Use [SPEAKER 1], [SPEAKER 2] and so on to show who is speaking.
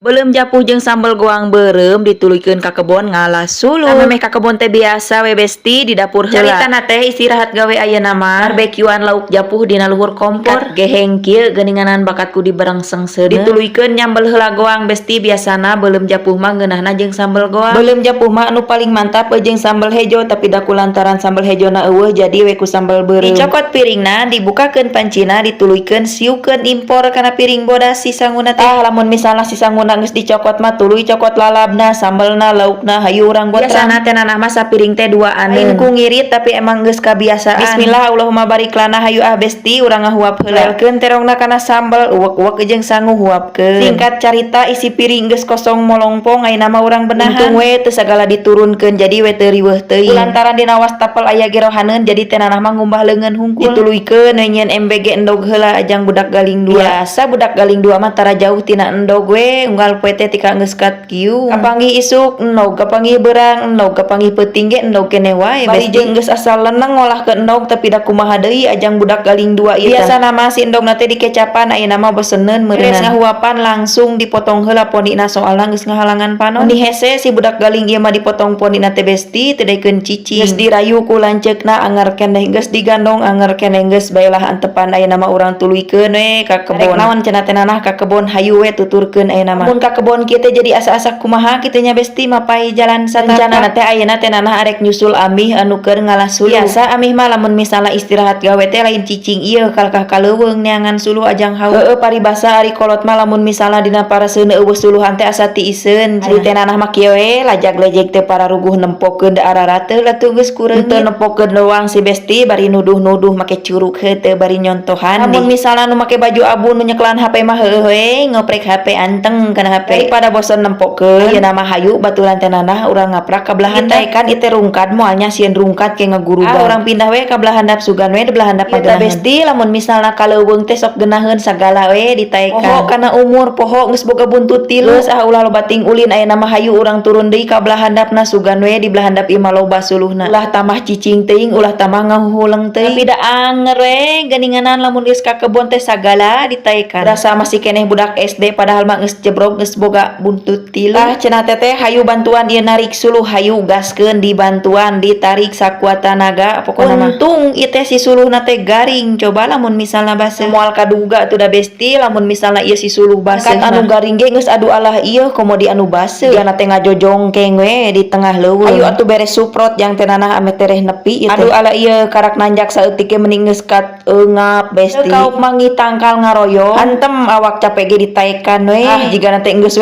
[SPEAKER 1] Beuleum japuh jeung sambel goang beureum dituluykeun ka kebon ngalah suluh. Samemeh ka kebon teh biasa we, besti, di dapur heula. Caritana teh istirahat gawe ayeuna mah barbekyuan lauk japuh dina luhur kompor. Geheng kieu geuninganan bakat ku diberengseng seuneu. Dituluykeun nyambel heula goang, besti. Biasana beuleum japuh mah ngeunahna jeung sambel goang. Beuleum japuh mah anu paling mantap jeung sambel hejo, tapi da ku lantaran sambel hejona euweuh, jadi we ku sambel beureum. Dicokot piringna, dibukakeun pancina, dituluykeun siukeun impor kana piring bodas si sanguna teh. Ah, lamun misalna si sanguna geus dicokot mah tuluy cokot lalabna, sambelna, laukna, hayu urang botrang. Biasana teh nanah mah sapiring teh duaaneun. Lain ku ngirit, tapi emang geus kabiasaan. Bismillah Allahumma barik lana, hayu ah, besti, urang ngahuap heula. Lelkeun terongna kana sambel, uwek-uwek jeung sangu huapkeun. Singkat carita, isi piring geus kosong molongpong, ayeuna mah urang benahan. Untung we teu sagala diturunkeun, jadi we teu riweuh teuing. Lantaran dina wastafel aya gerohaneun, jadi teh nanah mah ngumbah leungeun hungkul. Dituluykeun we nyieun MBG endog heula ajang budak galing dua. Biasa budak galing dua mah tara jauh tina endog we, unggal poe teh tika geus kat kieu. Kapanggih isuk endog, kapanggih beurang endog, kapanggih peuting ge endog keneh wae. Bari jeung geus asal leneng ngolahkeun endog, tapi da kumaha deui, ajang budak galing dua ieu. Biasana mah si endogna teh dikecapan, ayeuna mah boseneun meureunnan. Beres ngahuapan langsung dipotong heula pondina, soalna geus ngahalangan panon. Meni hese si budak galing ieu mah dipotong pondina teh, besti, teu daekeun cicing. Geus dirayu ku lanceukna anger keneh, geus digandong anger keneh, geus baelah antepan. Ayeuna mah urang tuluykeun we ka kebon. Rek naon cenah teh nanah ka kebon? Hayu we tuturkeun ayeuna mah. Mun ka kebon kieu teh jadi asa-asa kumaha kitu nya, besti, mapay jalan satapak. Rencanana teh ayeuna teh nanah arek nyusul amih anu keur ngalah suluh. Biasa amih mah lamun misalna istirahat gawe teh lain cicing ieu, kalkah ka leuweung neangan suluh ajang haul. Heueuh, paribasa ari kolot mah lamun misalna dina paraseuneu euweuh suluhan teh asa tiiseun. Ari teh nanah mah kieu we, lajag lejeg teh pararuguh nempokeun da ararate atuh geus kureungit. Teu nempokeun doang si besti, bari nuduh-nuduh make curuk heuh bari nyontohan. Lamun misalna nu make baju abu nu nyekelan HP mah heueuh we ngoprek HP, anteng kana HP. Daripada bosen nempokeun, ayeuna mah hayu baturan teh nanah urang ngaprak ka belah handap. Kan ieu teh rungkad moal nya, sieun rungkad ke ngagurubang. Ah, urang pindah we ka belah handap, sugan we di belah handap mah geunaheun. Besti, lamun misalna ka leuweung teh sok geunaheun sagala we ditaekan. Poho kana umur, poho geus boga buntut tilu. Geus ah, ulah loba ting ulin, ayeuna mah hayu urang turun deui ka belah handapna, sugan we di belah handap ieu mah loba suluhna. Ulah tambah cicing teuing, ulah tambah ngahuhuleng teuing. Tapi da anger we geuninganan lamun geus ka kebon teh sagala ditaekan. Rasa masih keneh budak SD, padahal mah geus jebrog, geus boga buntut tilu. Ah, cenah teteh hayu bantuan ieu narik suluh, hayu gaskeun dibantuan, ditarik sakuat tanaga pokona mah. Untung ieu teh si suluhna teh garing, coba lamun misalna baseuh. Moal kaduga atuh da, besti, lamun misalna ieu si suluh baseuh. Anu garing ge geus adu alah ieu, komo di anu baseuh. Jigana teh ngajojongkeng we di tengah leuweung. Ayo atuh beres suprot jang teh nanah ame tereh nepi ieu teh. Aduh ala ieu, karak nanjak saeutik ge mending geus kat eungap, besti. Kaup manggih tangkal ngaroyo, hantem awak capek ge ditaekan we. Ah, jigana teh geus we.